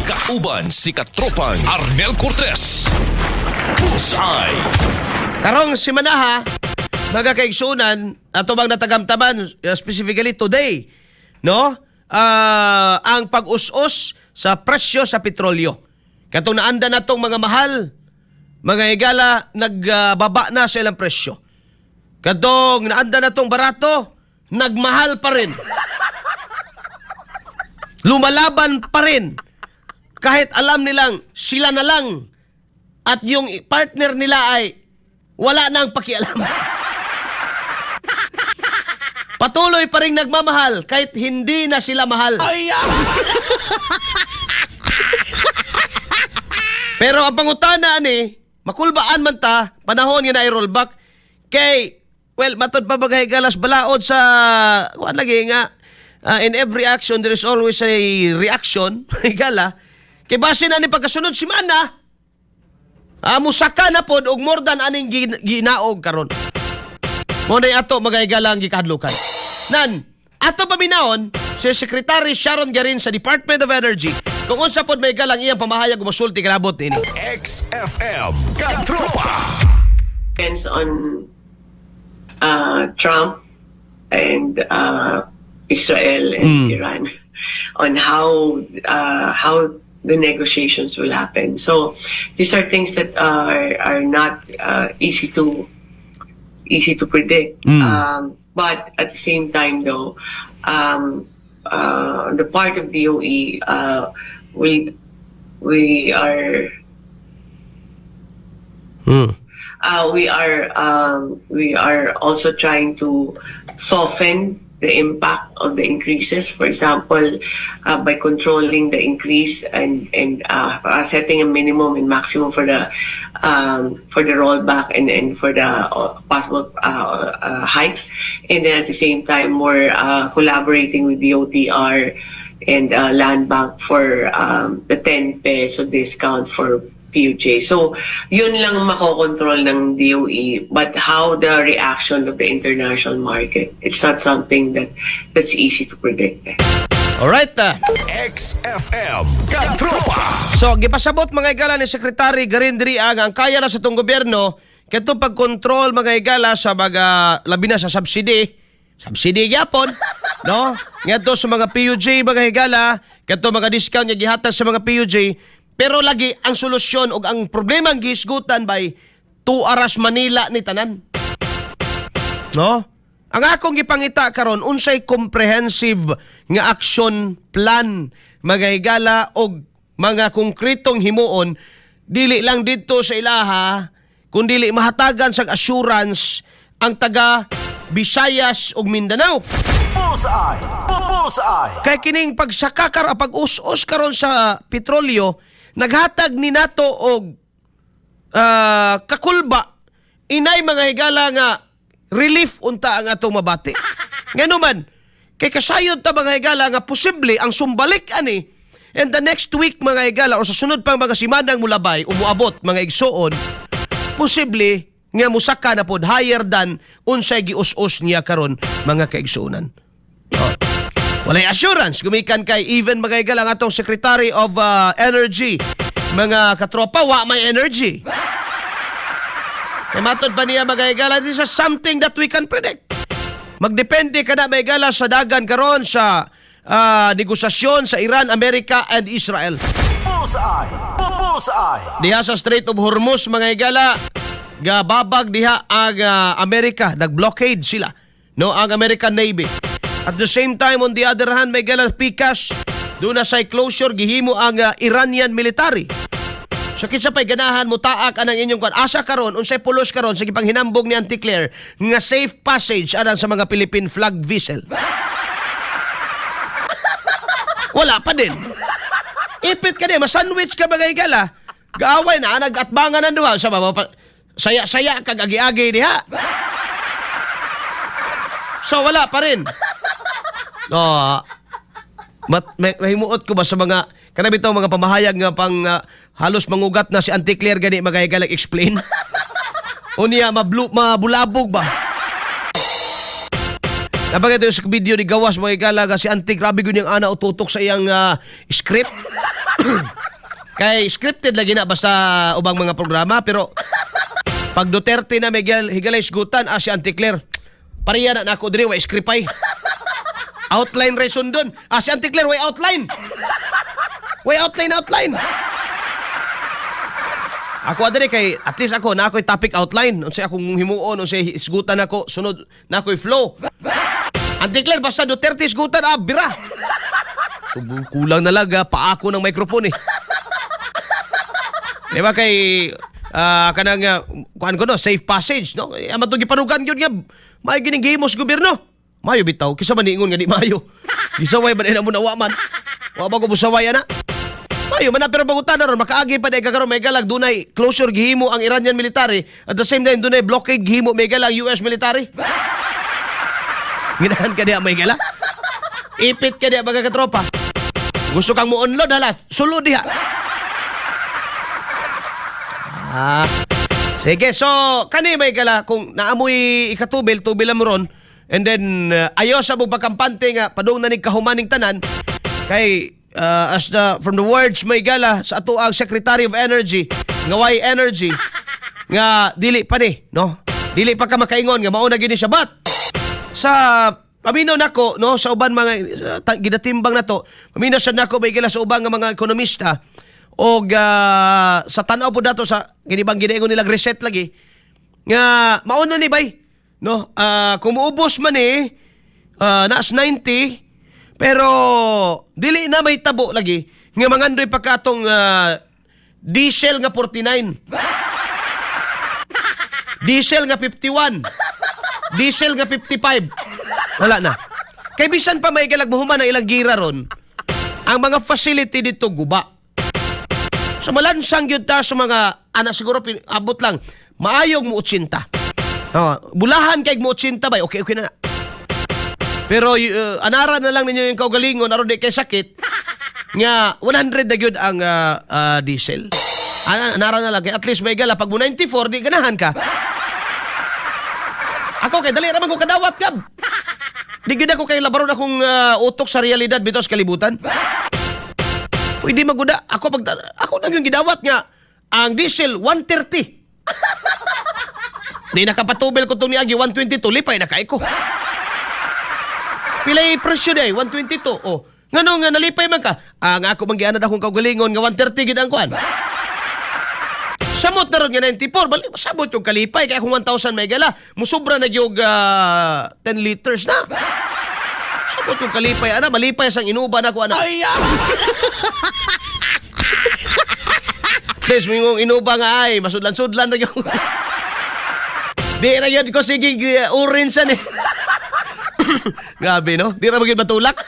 Kauban si Katropang Arnel Cortez. Bullseye. Karong simanaha, mga kaigsunan, ato bang natagamtaman, specifically today, no? Ang pag-us-us sa presyo sa petrolyo. Katong naanda na tong mga mahal, mga higala, nagbaba na sa ilang presyo. Katong naanda na tong barato, nagmahal pa rin. Lumalaban pa rin. Kahit alam nilang sila na lang at yung partner nila ay wala nang pakialam. Patuloy pa rin nagmamahal kahit hindi na sila mahal. Pero ang pangutana ani, makulbaan man ta, panahon nga na rollback kay, well, matod pa bagay galas balaod sa kuan lagi nga, in every action there is always a reaction, higala. Kay base na ni pagkasunod simana, musaka na pod og more than aning ginaog karon. Mo na ato mga higala ang gikahadlukan. Nan, ato paminawon si Secretary Sharon Garin sa Department of Energy kung unsa pod may galang iyang pamahayag o mosulti kalabot niini. XFM Katropa. Depends on Trump and Israel and Iran on how the negotiations will happen. So these are things that are not easy to predict. But at the same time, though, the part of DOE, we are we are also trying to soften the impact of the increases. For example, by controlling the increase and setting a minimum and maximum for the rollback and for the possible hike, and then at the same time we're collaborating with the DOTr and Land Bank for the 10 peso discount for PUJ. So, yun lang makokontrol ng DOE. But how the reaction of the international market, it's not something that's easy to predict, eh. Alright. XFM Katropa. So, gipasabot, mga higala, ni Secretary Garin diri ang kaya na sa itong gobyerno kadtong pagkontrol, mga higala, sa mga labi na sa subsidy. Subsidy gyapon, no? Ngadto sa mga PUJ, mga higala, kadto mga discount nga gihatag sa mga PUJ, pero lagi ang solusyon ug ang problema ang gihisgutan by 2 aras Manila ni tanan. No? Ang akong gipangita karon, unsay comprehensive nga action plan, mga higala, og mga konkretong himuon dili lang didto sa ilaha kundi mahatagan sa assurance ang taga Visayas ug Mindanao. Bullseye. Bullseye. Kay kining pagsaka kar pag-us-us karon sa petrolyo naghatag ni nato og kakulba inay, mga higala, nga relief unta ang atong mabati. Ngano man kay kasayod ta, mga higala, nga posible ang sumbalik ani and the next week, mga higala, o sa sunod pang mga simanang mulabay umuabot, mga igsuon, posible nga musaka na pod higher than unsay gius-us niya karon, mga kaigsuonan. Oh. Walay assurance gumikan kay even, mga higala, ang atong Secretary of Energy, mga katropa, wa may energy. Kay matod pa niya, mga higala, this is something that we can predict. Magdepende ka na, mga higala, sa dagan karon sa negosasyon sa Iran, Amerika and Israel. Bullseye. Bullseye. Diha sa Strait of Hormuz, mga higala, gababag diha ang Amerika, nag-blockade sila, no, ang American Navy. At the same time, on the other hand, may gala pikas, duna sa closure gihimo ang Iranian military. So kinsa pay ganahan mo taak anang inyong kwan? Asa karon, unsay pulos karon sa gipanghinambog ni Auntie Claire nga safe passage alang sa mga Philippine flag vessel? Wala pa din. Ipit ka din, masandwich ka, mga higala. Gaaway na, nag-atbangan ang duha. Sa baba, saya-saya kag agi-agi diha. So wala pa rin. No, mahimuot ko ba sa mga kanang bitaw mga pamahayag nga pang halos mangugat na si Auntie Claire gani, mga higala, explain. Unya mablu mabulabog ba? Napakita yung sa video ni Gawas, mga higala, nga si Auntie grabe gyud yung ana ututok sa iyang script. Kay scripted lagi na basta ubang mga programa, pero pag Duterte na may higalay isgutan, ah, si Auntie Claire. Pareha na nako diri, way script ay. Outline ray sundon. Ah, si Auntie Claire, way outline. Way outline, outline. Ako adiri kay at least ako na ako'y topic outline, unsay akong himuon, unsay isgutan nako, sunod na ako'y flow. Auntie Claire, basta Duterte isgutan, ah, bira. So, kulang na lang, ah, paako ng microphone eh. Di ba kay kanang kuan ko no, safe passage no. Eh, amo to gipanugan gyud nga maayo gining gihimo sa gobyerno. Maayo bitaw kisa man niingon nga di maayo. Gisaway ba na mo na wa man. Wa ba ko busaway ana? Maayo man na, pero pangutan ron makaagi pa day karon, may galag, dunay closure gihimo ang Iranian military, at the same time dunay blockade gihimo, may galag, US military. Ginahan ka diha, may gala. Ipit ka diha, mga katropa. Gusto kang mo-unload, hala, sulod diha. Ah. Sige, so kani, may gala, kung naamoy ikatubil, tubil mo ron. And then ayo sa mong pagkampante nga padung na nig kahumaning tanan kay as the from the words, may gala, sa ato ang Secretary of Energy nga way energy nga dili pa ni, no? Dili pa ka makaingon nga mao na gyud ni siya, but sa paminaw nako, no, sa uban mga ginatimbang nato, paminaw sa nako, may gala, sa ubang nga mga ekonomista og sa tan-aw po dato sa ginibang ginaingon nilang reset lagi nga mao na ni bay, no, kung muubos man eh naas 90, pero dili na may tabo lagi nga mangandoy pa katong diesel nga 49, diesel nga 51, diesel nga 55. Wala na. Kay bisan pa, may galag, muhuman ang ilang gira ron, ang mga facility dito guba. So malansang gyud ta sa mga ana siguro abot lang maayog mo 80. Oh, bulahan kay mo 80 bay, okay okay na. Na. Pero anara na lang ninyo yung kaugalingon aron di kay sakit nga 100 na gyud ang diesel. Anara na lang kay at least, may gala, pag mo 94 di ganahan ka. Ako kay dali ra man ko kadawat gab. Di gyud ako kay labaron akong utok sa realidad bitaw sa kalibutan. Pwede maguda. Ako pag ako nang yung gidawat nga ang diesel 130. Di nakapatubil ko itong niagi 122, lipay na kay ko. Pilay presyo day 122. Oh. Ngano nga nalipay man ka? Ang ako man gianad akong kaugalingon nga 130 gid ang kuan. Samot na ron nga 94, bali sabot yung kalipay kaya kung 1,000, may gala, musubra na gyud 10 liters na. Sabot yung kalipay ana, malipay sang inuban ako ana. Ay, Please, mingong inuba nga ay, masudlan-sudlan na gyud. Di na gyud ko sige orange san eh. Grabe no? Di ra magyud matulak.